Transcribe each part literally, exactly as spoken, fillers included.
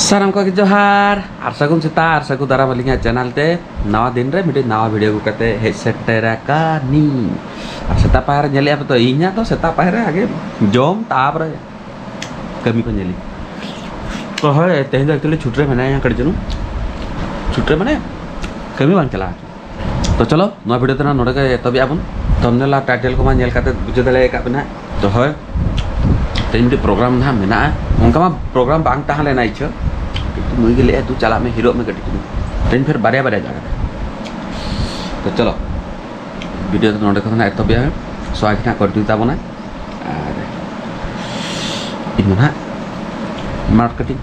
ᱥᱟᱱᱟᱢ ᱠᱚᱜᱮ ᱡᱚᱦᱟᱨ ᱟᱨ ᱥᱟᱹᱜᱩᱱ ᱥᱮᱛᱟᱜ ᱟᱨ ᱥᱟᱹᱜᱩᱱ ᱫᱟᱨᱟᱢ ᱟᱹᱞᱤᱧᱟᱜ ᱪᱮᱱᱮᱞ ᱛᱮ᱾ ᱱᱟᱣᱟ ᱫᱤᱱ ᱨᱮ ᱢᱤᱫᱴᱤᱡ ᱱᱟᱣᱟ ᱵᱷᱤᱰᱤᱭᱳ ᱟᱹᱜᱩ ᱠᱟᱛᱮ ᱦᱮᱡ ᱥᱮᱴᱮᱨ ᱟᱠᱟᱱᱤᱧ᱾ ᱟᱨ ᱥᱮᱛᱟᱜ ᱯᱟᱭᱟᱨ ᱨᱮ ᱧᱮᱞᱮᱫᱼᱟ ᱯᱮ ᱛᱚ, ᱤᱧᱟᱹᱜ ᱫᱚ ᱥᱮᱛᱟᱜ ᱯᱟᱭᱟᱨ ᱨᱮ ᱟᱜᱮ ᱡᱚᱢ, ᱛᱟᱯᱚᱨᱮ ᱠᱟᱹᱢᱤ ᱠᱚ ᱧᱮᱞᱤᱧ᱾ ᱛᱚ ᱦᱳᱭ, ᱛᱮᱦᱮᱧ ᱫᱚ ᱮᱠᱪᱩᱭᱮᱞᱤ ᱪᱷᱩᱴᱤ ᱨᱮ ᱢᱮᱱᱟᱭᱟ ᱠᱟᱹᱴᱤᱡ ᱪᱩᱞᱩᱝ᱾ ᱪᱷᱩᱴᱤ ᱨᱮ ᱢᱟᱱᱮ ᱠᱟᱹᱢᱤ ᱵᱟᱝ ᱪᱟᱞᱟᱜᱼᱟ᱾ ᱛᱚ ᱪᱚᱞᱚ, ᱱᱚᱣᱟ ᱵᱷᱤᱰᱤᱭᱳ ᱫᱚ ᱱᱟᱜ ᱱᱚᱰᱮ ᱜᱮ ᱮᱛᱚᱦᱚᱵᱮᱜᱼᱟ ᱵᱚᱱ᱾ ᱛᱷᱟᱢᱵᱱᱮᱞ ᱟᱨ ᱴᱟᱭᱴᱮᱞ ᱠᱚᱢᱟ ᱧᱮᱞ ᱠᱟᱛᱮ ᱵᱩᱡᱷᱟᱹᱣ ᱫᱟᱲᱮ ᱟᱠᱟᱫ ᱯᱮ ᱱᱟᱜ᱾ ᱛᱚ ᱦᱳᱭ, ᱛᱮᱦᱮᱧ ᱢᱤᱫᱴᱤᱡ ᱯᱨᱳᱜᱨᱟᱢ ᱱᱟᱜ ᱢᱮᱱᱟᱜᱼᱟ᱾ ᱚᱱᱠᱟ ᱢᱟ ᱯᱨᱳᱜᱨᱟᱢ ᱵᱟᱝ ᱛᱟᱦᱮᱸ ᱞᱮᱱᱟ ᱤᱪᱪᱷᱟᱹ, ᱠᱤᱱᱛᱩ ᱱᱩᱭ ᱜᱮ ᱞᱟᱹᱭᱮᱫᱼᱟ, "ᱫᱩ ᱪᱟᱞᱟᱜ ᱢᱮ, ᱦᱤᱨᱳᱜ ᱢᱮ ᱠᱟᱹᱴᱤᱡ ᱪᱩᱞᱩᱝ᱾" ᱛᱮᱦᱮᱧ ᱯᱷᱮᱨ ᱵᱟᱨᱭᱟ ᱵᱟᱨᱭᱟ ᱡᱟᱭᱜᱟ ᱨᱮ᱾ ᱛᱚ ᱪᱚᱞᱚ, ᱵᱷᱤᱰᱤᱭᱳ ᱫᱚ ᱱᱚᱰᱮ ᱠᱷᱚᱱ ᱱᱟᱜ ᱮᱛᱚᱦᱚᱵᱮᱜᱼᱟ᱾ ᱥᱚ ᱟᱡ ᱱᱟᱜ ᱠᱚᱱᱴᱤᱱᱤᱭᱩ ᱛᱟᱵᱚᱱᱟᱭ᱾ ᱟᱨ ᱤᱧ ᱫᱚ ᱱᱟᱜ ᱢᱟᱨᱠᱮᱴᱤᱝ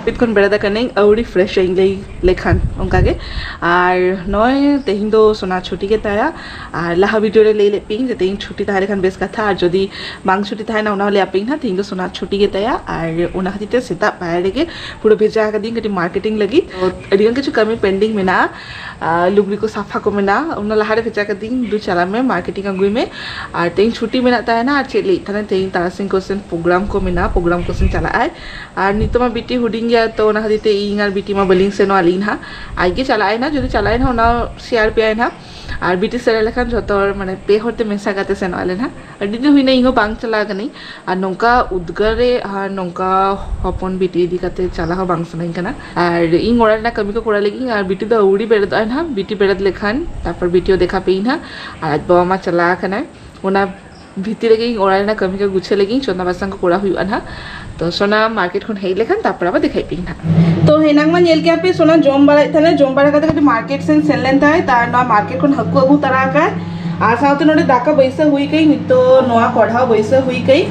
ᱱᱤᱛ ᱠᱷᱚᱱ ᱵᱮᱨᱮᱫ ᱟᱠᱟᱱᱟᱹᱧ, ᱟᱹᱣᱲᱤ ᱯᱷᱨᱮᱥ ᱟᱹᱧ ᱞᱟᱹᱭ ᱞᱮᱠᱷᱟᱱ ᱚᱱᱠᱟ ᱜᱮ᱾ ᱟᱨ ᱱᱚᱜᱼᱚᱭ ᱛᱮᱦᱮᱧ ᱫᱚ ᱥᱳᱱᱟ ᱪᱷᱩᱴᱤ ᱜᱮ ᱛᱟᱭᱟ᱾ ᱟᱨ ᱞᱟᱦᱟ ᱵᱷᱤᱰᱤᱭᱳ ᱨᱮ ᱞᱟᱹᱭ ᱞᱮᱫ ᱯᱮᱭᱟᱹᱧ ᱡᱮ ᱛᱮᱦᱮᱧ ᱪᱷᱩᱴᱤ ᱛᱟᱦᱮᱸ ᱞᱮᱠᱷᱟᱱ ᱵᱮᱥ ᱠᱟᱛᱷᱟ, ᱟᱨ ᱡᱩᱫᱤ ᱵᱟᱝ ᱪᱷᱩᱴᱤ ᱛᱟᱦᱮᱱᱟ ᱚᱱᱟ ᱦᱚᱸ ᱞᱟᱹᱭ ᱟᱯᱮᱭᱟᱹᱧ ᱱᱟᱦᱟᱜ᱾ ᱛᱮᱦᱮᱧ ᱫᱚ ᱥᱳᱱᱟ ᱪᱷᱩᱴᱤ ᱜᱮ ᱛᱟᱭᱟ, ᱟᱨ ᱚᱱᱟ ᱠᱷᱟᱹᱛᱤᱨ ᱛᱮ ᱥᱮᱛᱟᱜ ᱯᱟᱭᱟᱨ ᱨᱮᱜᱮ ᱯᱩᱨᱟᱹ ᱵᱷᱮᱡᱟ ᱟᱠᱟᱫᱤᱧ ᱠᱟᱹᱴᱤᱡ ᱢᱟᱨᱠᱮᱴᱤᱝ ᱞᱟᱹᱜᱤᱫ᱾ ᱛᱚ ᱟᱹᱰᱤᱜᱟᱱ ᱠᱤᱪᱷᱩ ᱠᱟᱹᱢᱤ ᱯᱮᱱᱰᱤᱝ ᱢᱮᱱᱟᱜᱼᱟ, ᱟᱨ ᱞᱩᱜᱽᱲᱤ ᱠᱚ ᱥᱟᱯᱷᱟ ᱠᱚ ᱢᱮᱱᱟᱜᱼᱟ, ᱚᱱᱟ ᱞᱟᱦᱟᱨᱮ ᱵᱷᱮᱡᱟ ᱠᱟᱫᱤᱧ, "ᱫᱩ ᱪᱟᱞᱟᱜ ᱢᱮ, ᱢᱟᱨᱠᱮᱴᱤᱝ ᱟᱹᱜᱩᱭ ᱢᱮ, ᱟᱨ ᱛᱮᱦᱮᱧ ᱪᱷᱩᱴᱤ ᱢᱮᱱᱟᱜ ᱛᱟᱦᱮᱱᱟ, ᱟᱨ ᱪᱮᱫ ᱞᱟᱹᱭᱮᱫ ᱛᱟᱦᱮᱱᱟ, ᱛᱮᱦᱮᱧ ᱛᱟᱨᱟᱥᱤᱧ ᱠᱚ ᱥᱮᱱ ᱯᱨᱳᱜᱨᱟᱢ ᱠᱚ ᱢᱮᱱᱟᱜᱼᱟ, ᱯᱨᱳᱜᱨᱟᱢ ᱠᱚ ᱥᱮᱱ ᱪᱟᱞᱟᱜ ᱟᱭ᱾" ᱟᱨ ᱱᱤᱛᱚᱜ ᱢᱟ ᱵᱤᱴᱤ ᱦᱩᱰᱤᱧ ᱜᱮᱭᱟ, ᱛᱚ ᱚᱱᱟ ᱠᱷᱟᱹᱛᱤᱨ ᱛᱮ ᱤᱧ ᱟᱨ ᱵᱤᱴᱤ ᱢᱟ ᱵᱟᱹᱞᱤᱧ ᱥᱮᱱᱚᱜ ᱟᱹᱞᱤᱧ ᱱᱟᱦᱟᱜ, ᱟᱡ ᱜᱮ ᱪᱟᱞᱟᱜ ᱟᱭ ᱱᱟᱦᱟᱜ, ᱡᱩᱫᱤ ᱪᱟᱞᱟᱜ ᱟᱭ ᱱᱟᱦᱟᱜ ᱚᱱᱟ ᱥᱮᱭᱟᱨ ᱯᱮᱭᱟᱭ ᱱᱟᱦᱟᱜ᱾ ᱟᱨ ᱵᱤᱴᱤ ᱥᱮᱱ ᱞᱮᱠᱷᱟᱱ ᱡᱷᱚᱛᱚ ᱦᱚᱲ ᱢᱟᱱᱮ ᱯᱮ ᱦᱚᱲ ᱛᱮ ᱢᱮᱥᱟ ᱠᱟᱛᱮ ᱥᱮᱱᱚᱜ ᱟᱞᱮ ᱱᱟᱦᱟᱜ᱾ ᱟᱹᱰᱤ ᱫᱤᱱ ᱦᱩᱭᱱᱟ ᱤᱧ ᱦᱚᱸ ᱵᱟᱝ ᱪᱟᱞᱟᱣ ᱟᱠᱟᱱᱟᱹᱧ, ᱟᱨ ᱱᱚᱝᱠᱟ ᱩᱫᱽᱜᱟᱹᱨ ᱨᱮ ᱟᱨ ᱱᱚᱝᱠᱟ ᱦᱚᱯᱚᱱ ᱵᱤᱴᱤ ᱤᱫᱤ ᱠᱟᱛᱮ ᱪᱟᱞᱟᱣ ᱦᱚᱸ ᱵᱟᱝ ᱥᱟᱱᱟᱧ ᱠᱟᱱᱟ᱾ ᱟᱨ ᱤᱧ ᱚᱲᱟᱜ ᱨᱮᱱᱟᱜ ᱠᱟᱹᱢᱤ ᱠᱚ ᱠᱚᱨᱟᱣ ᱞᱟᱹᱜᱤᱫ, ᱟᱨ ᱵᱤᱴᱤ ᱫᱚ ᱟᱹᱣᱲᱤ ᱵᱮᱨᱮᱫᱚᱜ ᱟᱭ ᱱᱟᱦᱟᱜ, ᱵᱤᱴᱤ ᱵᱮᱨᱮᱫ ᱞᱮᱠᱷᱟᱱ ᱛᱟᱨᱯᱚᱨ ᱵᱤᱴᱤ ᱦᱚᱸ ᱫᱮᱠᱷᱟ ᱯᱮᱭᱟᱹᱧ ᱱᱟᱦᱟᱜ᱾ ᱟᱨ ᱟᱡ ᱵᱟᱵᱟ ᱢᱟ ᱪᱟᱞᱟᱣ ᱟᱠᱟᱱᱟᱭ, ᱚᱱᱟ ᱵᱷᱤᱛᱤᱨ ᱨᱮᱜᱮ ᱤᱧ ᱚᱲᱟᱜ ᱨᱮᱱᱟᱜ ᱠᱟᱹᱢᱤ ᱠᱚ ᱜᱩᱪᱷᱟᱹ ᱞᱟᱹᱜᱤᱫ, ᱪᱚᱸᱫᱟ ᱵᱟᱥᱟᱝ ᱠᱚ ᱠᱚᱨᱟᱣ ᱦᱩᱭᱩᱜᱼᱟ ᱱᱟᱦᱟᱜ᱾ ᱛᱚ ᱥᱳᱱᱟ ᱢᱟᱨᱠᱮᱴ ᱠᱷᱚᱱ ᱦᱮᱡ ᱞᱮᱠᱷᱟᱱ ᱛᱟᱨᱯᱚᱨ ᱟᱵᱟᱨ ᱫᱮᱠᱷᱟᱭ ᱯᱮᱭᱟᱹᱧ ᱱᱟᱦᱟᱜ᱾ ᱛᱚ ᱮᱱᱟᱝ ᱢᱟ ᱧᱮᱞ ᱠᱮᱜᱼᱟ ᱯᱮ, ᱥᱳᱱᱟ ᱡᱚᱢ ᱵᱟᱲᱟᱭᱮᱫ ᱛᱟᱦᱮᱱᱟ, ᱡᱚᱢ ᱵᱟᱲᱟ ᱠᱟᱛᱮ ᱠᱟᱹᱴᱤᱡ ᱢᱟᱨᱠᱮᱴ ᱥᱮᱱ ᱥᱮᱱ ᱞᱮᱱ ᱛᱟᱦᱮᱸᱫ, ᱛᱟᱨ ᱱᱚᱣᱟ ᱢᱟᱨᱠᱮᱴ ᱠᱷᱚᱱ ᱦᱟᱹᱠᱩ ᱟᱹᱜᱩ ᱛᱟᱨᱟ ᱟᱠᱟᱫ, ᱟᱨ ᱥᱟᱶᱛᱮ ᱱᱚᱰᱮ ᱫᱟᱠᱟ ᱵᱟᱹᱭᱥᱟᱹᱣ ᱦᱩᱭ ᱠᱟᱹᱧ, ᱱᱤᱛᱚᱜ ᱱᱚᱣᱟ ᱠᱚᱲᱦᱟ ᱵᱟᱹᱭᱥᱟᱹᱣ ᱦᱩᱭ ᱠᱟᱹᱧ,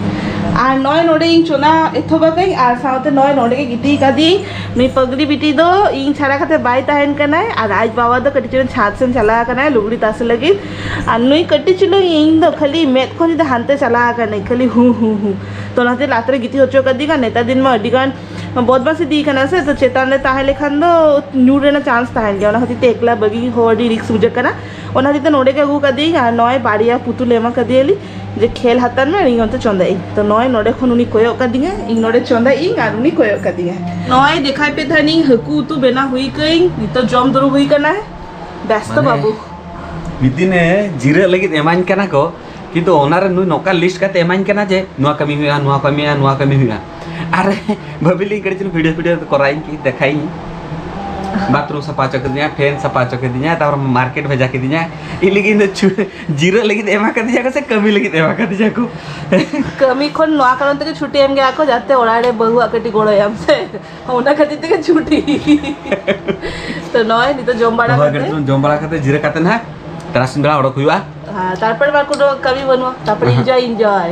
ᱟᱨ ᱱᱚᱜᱼᱚᱭ ᱱᱚᱰᱮ ᱤᱧ ᱪᱚᱸᱫᱟ ᱮᱛᱚᱦᱚᱵ ᱟᱠᱟᱹᱧ, ᱟᱨ ᱥᱟᱶᱛᱮ ᱱᱚᱜᱼᱚᱭ ᱱᱚᱰᱮ ᱜᱮ ᱜᱤᱛᱤᱡ ᱠᱟᱫᱤᱧ᱾ ᱱᱩᱭ ᱯᱟᱜᱽᱞᱤ ᱵᱤᱴᱤ ᱫᱚ ᱤᱧ ᱪᱷᱟᱲᱟ ᱠᱟᱛᱮ ᱵᱟᱭ ᱛᱟᱦᱮᱱ ᱠᱟᱱᱟᱭ, ᱟᱨ ᱟᱡ ᱵᱟᱵᱟ ᱫᱚ ᱠᱟᱹᱴᱤᱡ ᱪᱩᱞᱩᱝ ᱪᱷᱟᱫᱽ ᱥᱮᱱ ᱪᱟᱞᱟᱣ ᱟᱠᱟᱱᱟᱭ ᱞᱩᱜᱽᱲᱤ ᱛᱟᱥᱮ ᱞᱟᱹᱜᱤᱫ᱾ ᱟᱨ ᱱᱩᱭ ᱠᱟᱹᱴᱤᱡ ᱪᱩᱞᱩᱝ ᱤᱧ ᱫᱚ ᱠᱷᱟᱹᱞᱤ ᱢᱮᱫ ᱠᱷᱚᱱ ᱡᱩᱫᱤ ᱦᱟᱱᱛᱮ ᱪᱟᱞᱟᱣ ᱟᱠᱟᱱᱟᱭ, ᱠᱷᱟᱹᱞᱤ ᱦᱩ ᱦᱩ ᱦᱩ᱾ ᱛᱚ ᱚᱱᱟᱛᱮ ᱞᱟᱛᱟᱨ ᱨᱮ ᱜᱤᱛᱤᱡ ᱦᱚᱪᱚ ᱠᱟᱫᱤᱧᱟ᱾ ᱱᱮᱛᱟᱨ ᱫᱤᱱ ᱢᱟ ᱟᱹᱰᱤ ᱜᱟᱱ ᱵᱚᱫᱢᱟᱥ ᱤᱫᱤ ᱠᱟᱱᱟ ᱥᱮ, ᱛᱚ ᱪᱮᱛᱟᱱ ᱨᱮ ᱛᱟᱦᱮᱸ ᱞᱮᱠᱷᱟᱱ ᱫᱚ ᱧᱩᱨ ᱨᱮᱱᱟᱜ ᱪᱟᱱᱥ ᱛᱟᱦᱮᱱ ᱜᱮᱭᱟ᱾ ᱚᱱᱟ ᱠᱷᱟᱹᱛᱤᱨ ᱛᱮ ᱮᱠᱞᱟ ᱵᱟᱹᱜᱤ ᱦᱚᱸ ᱟᱹᱰᱤ ᱨᱤᱠᱥ ᱵᱩᱡᱷᱟᱹᱜ ᱠᱟᱱᱟ᱾ ᱚᱱᱟ ᱠᱷᱟᱹᱛᱤᱨ ᱛᱮ ᱱᱚᱰᱮ ᱜᱮ ᱟᱹᱜᱩ ᱠᱟᱫᱮᱭᱟᱹᱧ᱾ ᱟᱨ ᱱᱚᱜᱼᱚᱭ ᱵᱟᱨᱭᱟ ᱯᱩᱛᱩᱞ ᱮᱢ ᱟᱠᱟᱫᱮᱭᱟᱞᱤᱧ ᱡᱮ, "ᱠᱷᱮᱞ ᱦᱟᱛᱟᱲ ᱢᱮ, ᱤᱧ ᱚᱱᱛᱮ ᱪᱚᱸᱫᱟᱭᱟᱹᱧ᱾" ᱛᱚ ᱱᱚᱜᱼᱚᱭ ᱱᱚᱰᱮ ᱠᱷᱚᱱ ᱩᱱᱤ ᱠᱚᱭᱚᱜ ᱠᱟᱫᱤᱧᱟ, ᱤᱧ ᱱᱚᱰᱮ ᱪᱚᱸᱫᱟᱭᱟᱹᱧ ᱟᱨ ᱩᱱᱤ ᱠᱚᱭᱚᱜ ᱠᱟᱫᱤᱧᱟ᱾ ᱱᱚᱜᱼᱚᱭ ᱫᱮᱠᱷᱟᱭ ᱯᱮ ᱛᱟᱦᱮᱱᱤᱧ, ᱦᱟᱹᱠᱩ ᱩᱛᱩ ᱵᱮᱱᱟᱣ ᱦᱩᱭ ᱠᱟᱹᱧ, ᱱᱤᱛᱚᱜ ᱡᱚᱢ ᱫᱩᱲᱩᱵ ᱦᱩᱭ ᱠᱟᱱᱟ᱾ ᱵᱮᱥ ᱛᱚ ᱢᱟᱱᱮ, ᱵᱟᱹᱵᱩ? ᱢᱤᱫ ᱫᱤᱱᱮ ᱡᱤᱨᱟᱹᱜ ᱞᱟᱹᱜᱤᱫ ᱮᱢᱟᱧ ᱠᱟᱱᱟ ᱠᱚ, ᱠᱤᱱᱛᱩ ᱚᱱᱟᱨᱮ ᱱᱩᱭ ᱱᱚᱝᱠᱟ ᱞᱤᱥᱴ ᱠᱟᱛᱮ ᱮᱢᱟᱧ ᱠᱟᱱᱟ ᱡᱮ, "ᱱᱚᱣᱟ ᱠᱟᱹᱢᱤ ᱦᱩᱭᱩᱜᱼᱟ, ᱱᱚᱣᱟ ᱠᱟᱹᱢᱤ ᱦᱩᱭᱩᱜᱼᱟ, ᱱᱚᱣᱟ ᱠᱟᱹᱢᱤ ᱦᱩᱭᱩᱜᱼᱟ᱾" ᱟᱨ ᱵᱷᱟᱹᱵᱤ ᱞᱤᱧ ᱠᱟᱹᱴᱤᱡ ᱪᱩᱞᱩᱝ ᱵᱷᱤᱰᱤᱭᱳ ᱯᱷᱤᱰᱤᱭᱳ ᱠᱚᱨᱟᱣ ᱤᱧ ᱠᱤ, ᱫᱮᱠᱷᱟᱭ ᱤᱧ᱾ ᱵᱟᱛᱷᱨᱩᱢ ᱥᱟᱯᱷᱟ ᱦᱚᱪᱚ ᱠᱤᱫᱤᱧᱟ, ᱯᱷᱮᱱ ᱥᱟᱯᱷᱟ ᱦᱚᱪᱚ ᱠᱤᱫᱤᱧᱟ, ᱛᱟᱨᱯᱚᱨ ᱢᱟᱨᱠᱮᱴ ᱵᱷᱮᱡᱟ ᱠᱤᱫᱤᱧᱟ᱾ ᱤᱧ ᱞᱟᱹᱜᱤᱫ ᱤᱧ ᱫᱚ ᱪᱷᱩ-, ᱡᱤᱨᱟᱹᱜ ᱞᱟᱹᱜᱤᱫ ᱮᱢᱟ ᱠᱟᱫᱤᱧᱟ ᱠᱚ ᱥᱮ ᱠᱟᱹᱢᱤ ᱞᱟᱹᱜᱤᱫ ᱮᱢᱟ ᱠᱟᱫᱤᱧᱟ ᱠᱚ? ᱠᱟᱹᱢᱤ ᱠᱷᱚᱱ ᱱᱚᱣᱟ ᱠᱟᱨᱚᱱ ᱛᱮᱜᱮ ᱪᱷᱩᱴᱤ ᱮᱢ ᱜᱮᱭᱟ ᱠᱚ, ᱡᱟᱛᱮ ᱚᱲᱟᱜ ᱨᱮ ᱵᱟᱹᱦᱩᱣᱟᱜ ᱠᱟᱹᱴᱤᱡ ᱜᱚᱲᱚᱭ ᱮᱢ ᱥᱮ᱾ ᱚᱱᱟ ᱠᱷᱟᱹᱛᱤᱨ ᱛᱮᱜᱮ ᱪᱷᱩᱴᱤ᱾ ᱛᱚ ᱱᱚᱜᱼᱚᱭ ᱱᱤᱛᱚᱜ ᱡᱚᱢ ᱵᱟᱲᱟ ᱱᱚᱣᱟ ᱠᱟᱛᱮ ᱠᱟᱹᱴᱤᱡ ᱪᱩᱞᱩᱝ ᱡᱚᱢ ᱵᱟᱲᱟ ᱠᱟᱛᱮ, ᱡᱤᱨᱟᱹ ᱠᱟᱛᱮ ᱱᱟᱦᱟᱜ ᱛᱟᱨᱟᱥᱤᱧ ᱵᱮᱲᱟ ᱚᱰᱚᱠ ᱦᱩᱭᱩᱜᱼᱟ᱾ ᱦᱮᱸ, ᱛᱟᱨᱯᱚᱨᱮ ᱢᱟ ᱠᱳᱱᱳ ᱠᱟᱹᱢᱤ ᱵᱟᱹᱱᱩᱜᱼᱟ, ᱛᱟᱨᱯᱚᱨᱮ ᱮᱦᱮᱸ᱾ Enjoy, enjoy.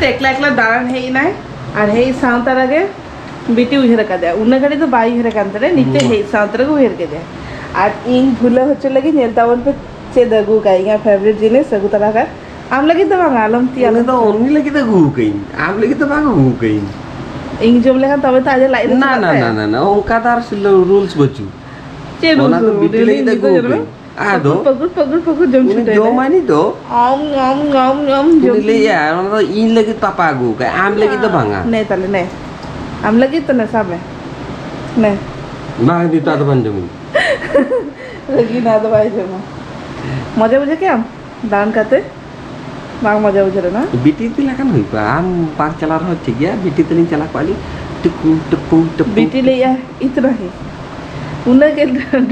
ᱮᱠᱞᱟ ᱮᱠᱞᱟ ᱫᱟᱬᱟᱱ ᱦᱮᱡ ᱮᱱᱟᱭ, ᱟᱨ ᱦᱮᱡ ᱥᱟᱶ ᱛᱟᱨᱟ ᱜᱮ ᱵᱤᱴᱤ ᱩᱭᱦᱟᱹᱨ ᱟᱠᱟᱫᱮᱭᱟ᱾ ᱩᱱᱟᱹᱜ ᱜᱷᱟᱹᱲᱤᱡ ᱫᱚ ᱵᱟᱭ ᱩᱭᱦᱟᱹᱨ ᱟᱠᱟᱱ ᱛᱟᱦᱮᱸᱱᱟ, ᱱᱤᱛᱚᱜ ᱦᱩᱸ᱾ ᱦᱮᱡ ᱥᱟᱶ ᱛᱟᱨᱟ ᱜᱮ ᱩᱭᱦᱟᱹᱨ ᱠᱮᱫᱮᱭᱟ᱾ ᱟᱨ ᱤᱧ ᱵᱷᱩᱞᱟᱹᱣ ᱦᱚᱪᱚ ᱞᱟᱹᱜᱤᱫ ᱧᱮᱞ ᱛᱟᱵᱚᱱ ᱯᱮ, ᱪᱮᱫ ᱟᱹᱜᱩ ᱟᱠᱟᱫ, ᱤᱧᱟᱹᱜ favourite ᱡᱤᱱᱤᱥ ᱟᱹᱜᱩ ᱛᱟᱨᱟ ᱟᱠᱟᱫ᱾ ᱟᱢ ᱞᱟᱹᱜᱤᱫ ᱫᱚ ᱵᱟᱝᱟ, ᱟᱞᱚᱢ ᱛᱤᱭᱟ᱾ ᱩᱱᱤ ᱫᱚ ᱩᱱᱤ ᱞᱟᱹᱜᱤᱫ ᱫᱚ ᱟᱹᱜᱩ ᱟᱠᱟᱫᱟᱹᱧ, ᱟᱢ ᱞᱟᱹᱜᱤᱫ ᱫᱚ ᱵᱟᱝ ᱟᱹᱜᱩ ᱟᱠᱟᱫᱟᱹᱧ᱾ ᱤᱧ ᱡᱚᱢ ᱞᱮᱠᱷᱟᱱ ᱛᱚᱵᱮ ᱛᱚ ᱟᱡᱟᱜ ᱞᱟᱡ ᱨᱮ ᱱᱟ, ᱪᱟᱞᱟᱜ ᱱᱟ, ᱛᱟᱭᱟ᱾ ᱱᱟ, ᱱᱟ, ᱱᱟ, ᱚᱱᱠᱟ ᱫᱚ ᱟᱨ ᱥᱤᱞᱟᱹ-, rules ᱵᱟᱹᱪᱩᱜ᱾ ᱪᱮᱫ ᱚᱱᱟ ᱫᱚ rules? ᱵᱤᱴᱤ ᱩᱱᱤ ᱞᱟᱹᱜᱤᱫ ᱫᱚ ᱱᱤᱛᱚᱜ ᱟᱹᱜᱩ ᱧᱮᱞ ᱢᱮ᱾ ᱟᱠᱟᱫᱟᱹᱧ᱾ ᱟᱫᱚ ᱯᱟᱹᱠᱩᱲ, ᱯᱟᱹᱠᱩᱲ, ᱯᱟᱹᱠᱩᱲ ᱡᱚᱢ ᱩᱱᱤ ᱪᱷᱩᱴᱟᱹᱣ ᱡᱚᱢᱟᱭ ᱮᱱᱟᱭ᱾ ᱱᱤᱛ ᱫᱚ᱾ ᱟᱢ, ᱟᱢ, ᱟᱢ, ᱟᱢ ᱡᱚᱢ ᱩᱱᱤ ᱞᱟᱹᱭᱮᱜᱼᱟ, "ᱚᱱᱟ ᱫᱚ ᱤᱧ ᱞᱟᱹᱜᱤᱫ ᱯᱟᱯᱟ ᱟᱹᱜᱩ ᱟᱠᱟᱫ, ᱟᱢ ᱞᱟᱹᱜᱤᱫ ᱫᱚ ᱵᱟᱝᱟ᱾" ᱱᱮ ᱛᱟᱦᱞᱮ, ᱱᱮ᱾ ᱟᱢ ᱞᱟᱹᱜᱤᱫ ᱛᱚ, ᱱᱮ, ᱥᱟᱵ ᱢᱮ᱾ ᱱᱮ᱾ ᱵᱟᱝ, ᱱᱤᱛᱚᱜ ᱟᱫᱚ ᱵᱟᱝ ᱡᱚᱢᱤᱧ᱾ ᱨᱟᱹᱜᱤ ᱱᱟ ᱫᱚ ᱵᱟᱭ ᱡᱚᱢᱟ᱾ ᱢᱚᱡᱟ ᱵᱩᱡᱷᱟᱹᱣ ᱠᱮᱜ ᱟᱢ ᱫᱟᱬᱟᱱ ᱠᱟᱛᱮ? ᱵᱟᱝ ᱢᱚᱡᱟ ᱵᱩᱡᱷᱟᱹᱣ ᱞᱮᱱᱟ? ᱵᱤᱴᱤ ᱤᱫᱤ ᱞᱮᱠᱷᱟᱱ ᱦᱩᱭ ᱠᱚᱜᱼᱟ, ᱟᱢ ᱵᱟᱝ ᱪᱟᱞᱟᱣ ᱨᱮᱦᱚᱸ ᱴᱷᱤᱠ ᱜᱮᱭᱟ, ᱵᱤᱴᱤ ᱛᱟᱹᱞᱤᱧ ᱪᱟᱞᱟᱣ ᱠᱚᱜᱼᱟ ᱞᱤᱧ᱾ ᱴᱩᱯᱩ, ᱴᱩᱯᱩ, ᱴᱩᱯᱩ᱾ ᱵᱤᱴᱤ ᱞᱟᱹᱭᱮᱜᱼᱟ, "ᱤᱛᱱᱟ ᱦᱤ, ᱩᱱᱟᱹᱜ ᱜᱮ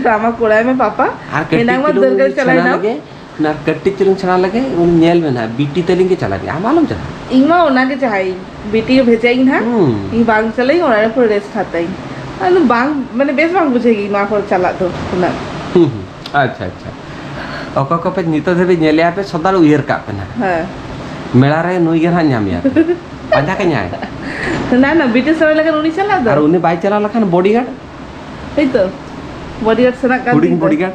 ᱰᱨᱟᱢᱟ ᱠᱚᱲᱟᱭ ᱢᱮ ᱯᱟᱯᱟ, ᱟᱨ ᱠᱟᱹᱴᱤᱡ ᱮᱱᱟᱝ ᱢᱟ ᱪᱩᱞᱩᱝ ᱫᱟᱹᱨ ᱜᱟᱹᱨ ᱪᱟᱞᱟᱣ ᱪᱷᱟᱱᱟ ᱮᱱᱟᱢ᱾" ᱞᱮᱜᱮ, ᱚᱱᱟ ᱠᱟᱹᱴᱤᱡ ᱪᱩᱞᱩᱝ ᱪᱷᱟᱱᱟ ᱞᱮᱜᱮ, ᱩᱱᱤ ᱧᱮᱞ ᱢᱮ ᱱᱟᱦᱟᱜ, ᱵᱤᱴᱤ ᱛᱟᱹᱞᱤᱧ ᱜᱮ ᱪᱟᱞᱟᱜ ᱜᱮ, ᱟᱢ ᱟᱞᱚᱢ ᱪᱟᱞᱟᱜᱼᱟ᱾ ᱤᱧ ᱢᱟ ᱚᱱᱟ ᱜᱮ ᱪᱟᱦᱟᱭᱤᱧ, ᱵᱤᱴᱤ ᱜᱮ ᱵᱷᱮᱡᱟᱭᱤᱧ ᱱᱟᱦᱟᱜ, ᱦᱩᱸ᱾ ᱤᱧ ᱵᱟᱝ ᱪᱟᱞᱟᱜ ᱤᱧ, ᱚᱲᱟᱜ ᱨᱮ ᱯᱩᱨᱟᱹ rest ᱦᱟᱛᱟᱣ ᱤᱧ᱾ ᱟᱫᱚ ᱵᱟᱝ, ᱢᱟᱱᱮ ᱵᱮᱥ ᱵᱟᱝ ᱵᱩᱡᱷᱟᱹᱜ ᱜᱮ ᱱᱚᱣᱟ ᱠᱚᱨᱮ ᱪᱟᱞᱟᱜ ᱫᱚ ᱩᱱᱟᱹᱜ᱾ ᱦᱩᱸ, ᱦᱩᱸ᱾ ᱟᱪᱪᱷᱟ, ᱟᱪᱪᱷᱟ᱾ ᱚᱠᱚᱭ ᱠᱚᱯᱮ ᱱᱤᱛᱚᱜ ᱫᱷᱟᱹᱵᱤᱡ ᱧᱮᱞᱮᱜᱼᱟ ᱯᱮ, ᱥᱚᱫᱟ ᱩᱭᱦᱟᱹᱨ ᱠᱟᱜ ᱯᱮ ᱱᱟᱦᱟᱜ᱾ ᱦᱮᱸ᱾ ᱢᱮᱞᱟ ᱨᱮ ᱱᱩᱭ ᱜᱮ ᱱᱟᱦᱟᱜ ᱧᱟᱢᱮᱭᱟ ᱯᱮ᱾ ᱯᱟᱸᱡᱟ ᱠᱟᱧᱟᱭ᱾ ᱱᱟ, ᱱᱟ, ᱵᱤᱴᱤ ᱥᱟᱶ ᱞᱮᱠᱷᱟᱱ ᱩᱱᱤ ᱪᱟᱞᱟᱜ ᱫᱚ᱾ ᱟᱨ ᱩᱱᱤ ᱵᱟᱭ ᱪᱟᱞᱟᱣ ᱞᱮᱠᱷᱟᱱ bodyguard᱾ ᱦᱳᱭᱛᱚ, bodyguard ᱥᱮᱱᱟᱜ ᱠᱟᱱ ᱦᱩᱰᱤᱧ ᱛᱤᱧ ᱫᱚ᱾ Bodyguard᱾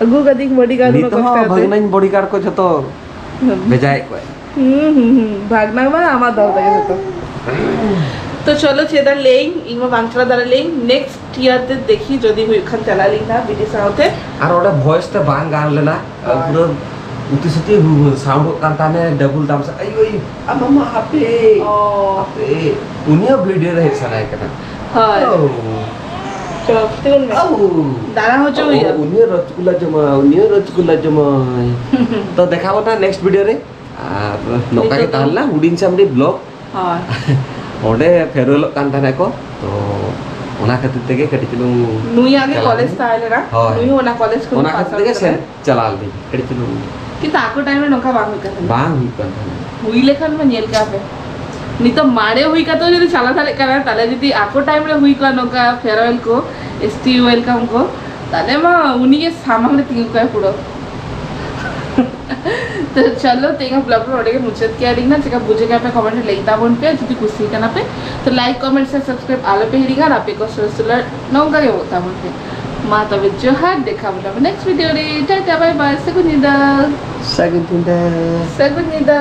ᱟᱹᱜᱩ ᱠᱟᱫᱤᱧ bodyguard ᱱᱤᱛ ᱩᱱᱟᱹᱜ ᱦᱚᱸ ᱠᱚᱥᱴᱚ ᱠᱟᱛᱮ᱾ ᱵᱷᱟᱹᱜᱱᱟᱹᱧ bodyguard ᱠᱚ ᱡᱷᱚᱛᱚ ᱦᱩᱸ᱾ ᱵᱷᱮᱡᱟᱭᱮᱫ ᱠᱚᱣᱟᱭ᱾ ᱦᱩᱸ, ᱦᱩᱸ, ᱦᱩᱸ᱾ ᱵᱷᱟᱜᱽᱱᱟ ᱢᱟ ᱟᱢᱟᱜ ᱫᱚᱞ ᱨᱮᱜᱮ ᱡᱷᱚᱛᱚ᱾ ᱛᱚ ᱪᱚᱞᱚ ᱪᱮᱫᱟ ᱞᱟᱹᱭᱟᱹᱧ, ᱤᱧ ᱢᱟ ᱵᱟᱝ ᱪᱟᱞᱟᱣ ᱫᱟᱲᱮ ᱞᱟᱹᱭᱟᱹᱧ, next year ᱛᱮ ᱫᱮᱠᱷᱤ ᱡᱩᱫᱤ ᱦᱩᱭᱩᱜ ᱠᱷᱟᱱ ᱪᱟᱞᱟᱜ ᱞᱤᱧ ᱱᱟᱦᱟᱜ ᱵᱤᱴᱤ ᱥᱟᱶᱛᱮ᱾ ᱟᱨ ᱚᱸᱰᱮ voice ᱛᱮ ᱵᱟᱝ ᱜᱟᱱ ᱞᱮᱱᱟ, ᱦᱳᱭ᱾ ᱯᱩᱨᱟᱹ ᱩᱛᱤ ᱥᱩᱛᱤ sound ᱚᱜ ᱠᱟᱱ ᱛᱟᱦᱮᱱᱟ, double ᱫᱟᱢ ᱥᱮ, ᱟᱭᱳ, ᱟᱭᱳ, ᱟ ᱢᱟᱢᱟ, ᱦᱟᱯᱮ, ᱚ᱾ ᱦᱟᱯᱮ᱾ ᱩᱱᱤ ᱦᱚᱸ video ᱨᱮ ᱦᱮᱡ ᱥᱟᱱᱟᱭᱮ ᱠᱟᱱᱟ᱾ ᱦᱳᱭ᱾ ᱚ᱾ ᱪᱚᱞᱚ, ᱛᱤᱸᱜᱩᱱ ᱢᱮ᱾ ᱟᱣᱩ᱾ ᱫᱟᱬᱟ ᱦᱚᱪᱚ ᱚ, ᱦᱩᱭᱩᱜᱼᱟ᱾ ᱩᱱᱤ ᱦᱚᱸ ᱨᱚᱥᱜᱩᱞᱞᱟ ᱡᱚᱢᱟᱭ, ᱩᱱᱤ ᱦᱚᱸ ᱨᱚᱥᱜᱩᱞᱞᱟ ᱡᱚᱢᱟᱭ᱾ ᱛᱚ, ᱫᱮᱠᱷᱟᱣ ᱟᱵᱚᱱ ᱱᱟᱦᱟᱜ next video ᱨᱮ᱾ ᱟᱨ ᱱᱚᱝᱠᱟ ᱜᱮ ᱱᱤᱛᱚᱜ ᱫᱚ ᱛᱟᱦᱮᱸ ᱞᱮᱱᱟ ᱦᱩᱰᱤᱧ ᱥᱟᱢᱰᱤ vlog᱾ ᱦᱳᱭ᱾ ᱚᱸᱰᱮ farewell ᱚᱜ ᱠᱟᱱ ᱛᱟᱦᱮᱱᱟ ᱠᱚ, ᱛᱚ ᱚᱱᱟ ᱠᱷᱟᱹᱛᱤᱨ ᱛᱮᱜᱮ ᱠᱟᱹᱴᱤᱡ ᱪᱩᱞᱩᱝ ᱱᱩᱭᱟᱜ ᱜᱮ ᱪᱟᱞᱟᱣ college ᱞᱮᱱᱟ᱾ ᱛᱟᱦᱮᱸ ᱞᱮᱱᱟ, ᱦᱳᱭ᱾ ᱱᱩᱭ ᱦᱚᱸ ᱚᱱᱟ college ᱠᱷᱚᱱ ᱚᱱᱟ pass ᱠᱷᱟᱹᱛᱤᱨ out ᱛᱮᱜᱮ ᱠᱟᱱᱟᱭ᱾ ᱥᱮᱱ ᱪᱟᱞᱟᱣ ᱞᱮᱱᱟᱹᱧ ᱠᱟᱹᱴᱤᱡ ᱪᱩᱞᱩᱝ᱾ ᱠᱤᱱᱛᱩ ᱟᱠᱚ time ᱨᱮ ᱱᱚᱝᱠᱟ ᱵᱟᱝ ᱦᱩᱭᱩᱜ ᱠᱟᱱ ᱛᱟᱦᱮᱱᱟ᱾ ᱵᱟᱝ ᱦᱩᱭᱩᱜ ᱠᱟᱱ ᱛᱟᱦᱮᱱᱟ᱾ ᱦᱩᱭ ᱞᱮᱠᱷᱟᱱ ᱢᱟ ᱧᱮᱞ ᱠᱟᱜ ᱯᱮ, ᱱᱤᱛᱚᱜ ᱢᱟᱨᱮ ᱦᱩᱭ ᱠᱟᱛᱮ ᱡᱩᱫᱤ ᱪᱟᱞᱟᱣ ᱫᱟᱲᱮᱭᱟᱜ ᱠᱟᱱᱟ, ᱛᱟᱦᱞᱮ ᱡᱩᱫᱤ ᱟᱠᱚ time ᱨᱮ ᱦᱩᱭ ᱠᱚᱜᱼᱟ ᱱᱚᱝᱠᱟ farewell ᱠᱚ, S T welcome ᱠᱚ, ᱛᱟᱦᱞᱮ ᱢᱟ ᱩᱱᱤ ᱜᱮ ᱥᱟᱢᱟᱝ ᱨᱮ ᱛᱤᱸᱜᱩ ᱠᱚᱜᱼᱟᱭ ᱯᱩᱨᱟᱹ᱾ ᱛᱚ ᱪᱚᱞᱚ, ᱛᱮᱦᱮᱧᱟᱜ vlog ᱫᱚ ᱱᱚᱰᱮ ᱜᱮ ᱢᱩᱪᱟᱹᱫ ᱠᱮᱭᱟ ᱞᱤᱧ ᱱᱟ᱾ ᱪᱮᱠᱟ ᱵᱩᱡᱷᱟᱹᱣ ᱠᱮᱫᱟ ᱯᱮ, comment ᱨᱮ ᱞᱟᱹᱭ ᱛᱟᱵᱚᱱ ᱯᱮ᱾ ᱡᱩᱫᱤ ᱠᱩᱥᱤ ᱠᱟᱱᱟ ᱯᱮ ᱛᱚ like, comment, share, subscribe ᱟᱞᱚ ᱯᱮ ᱦᱤᱲᱤᱧᱟ᱾ ᱟᱨ ᱟᱯᱮ ᱠᱚ ᱥᱩᱨ ᱥᱩᱞᱟᱹᱨ ᱱᱚᱝᱠᱟ ᱜᱮ ᱮᱢᱚᱜ ᱛᱟᱵᱚᱱ ᱯᱮ᱾ ᱢᱟ ᱛᱚᱵᱮ ᱡᱚᱦᱟᱨ, ᱫᱮᱠᱷᱟ ᱵᱚᱱᱟ next video ᱨᱮ᱾ ᱴᱟᱴᱟ, bye bye, ᱥᱟᱹᱜᱩᱱ ᱧᱤᱫᱟᱹ᱾ ᱥᱟᱹᱜᱩᱱ ᱧᱤᱫᱟᱹ᱾ ᱥᱟᱹᱜᱩᱱ ᱧᱤᱫᱟᱹ᱾